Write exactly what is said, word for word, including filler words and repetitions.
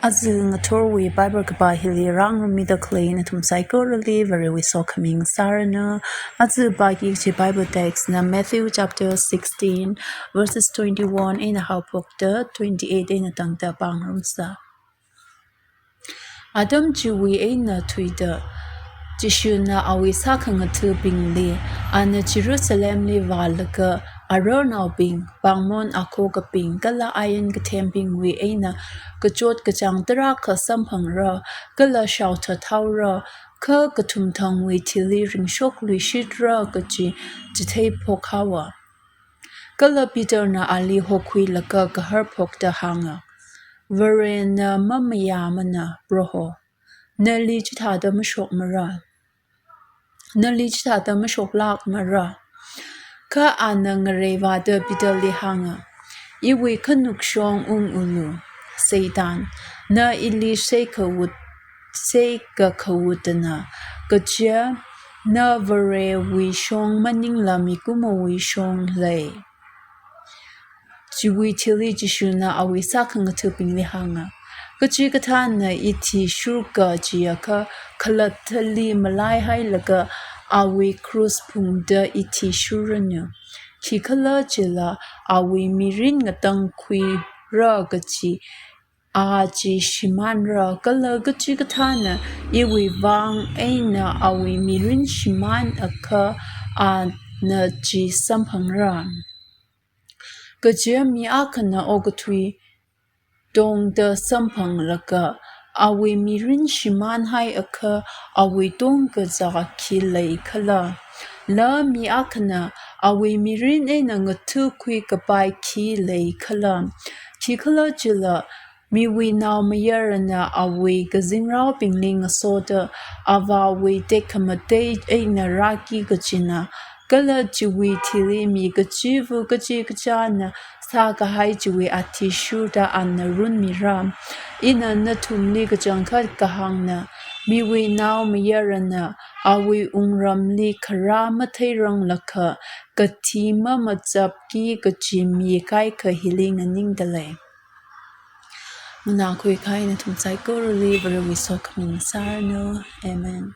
Aja ngathorwui Bible kapā hili rāngarummida khalei nathum saikorali Varewui sokhami ngasāranu. Aja pāki kachi Bible text na Matthew chapter sixteen, verses twenty-one eina haophokta twenty-eight eina tangda pāngarumsa. Atam chiwui eina thuida, Jishuna awui sākhangathabingli, ana Jerusalemli vālaga, ararnaobing, pāngmon akhokabing, kala ain kathembingwui eina kachot kachāng tarākha samphangra, kala shaothat haora, kha kathumthangwui thili ringshokluishitra kaji chitheiphok haowa. Kala Peterna ali hokhuilaga kahar phokta hānga, Varena mamayāmana, Proho. Nali chithāda mashokmara. Nali chithāda mashoklākmara. Kha ana ngareivāda Peterli hānga, Iwui khanukshong ungulu, Satan, na ili seikawut, seikakhawutana, kaja na Varewui shong maningla mikumowui shong lei. Chiwui thili Jishuna awui sākhangathabingli hānga, Kachikathāna ithishurka jiakha, khalattali malaihailaga awui krus phungda ithishurranu. Khikhalajila awui mirin ngatangkhuira kaji a chi shimānra, kala kachikathāna iwui vang eina awui mirin shimānakha ana chi samphangra. Kaja mi akhana okathui tongda samphanglaga, awui mirin shimānhaiakha awui tong kazā khi leikhala? La mi akhana awui mirin eina ngathakhui kapai khi leikhala? Khikhalajila, Miwui Naomayarana awui kazingraobingli ngasoda, Avāwui tekhamatei eina rāki kajina, kala chiwui thili mi kachiva̱ kachikachāna sākahai chiwui athishurda ana runmira. Ina nathumli kachangkhat kahāngna, Miwui Naomayarana awui wungramli kharā matheiranglakha, kathi mamachapki kaji mi kaikha hili nganingdalei. Nganākhui kahai nathum saikorali Varewui sokhami ngasāranu. Amen.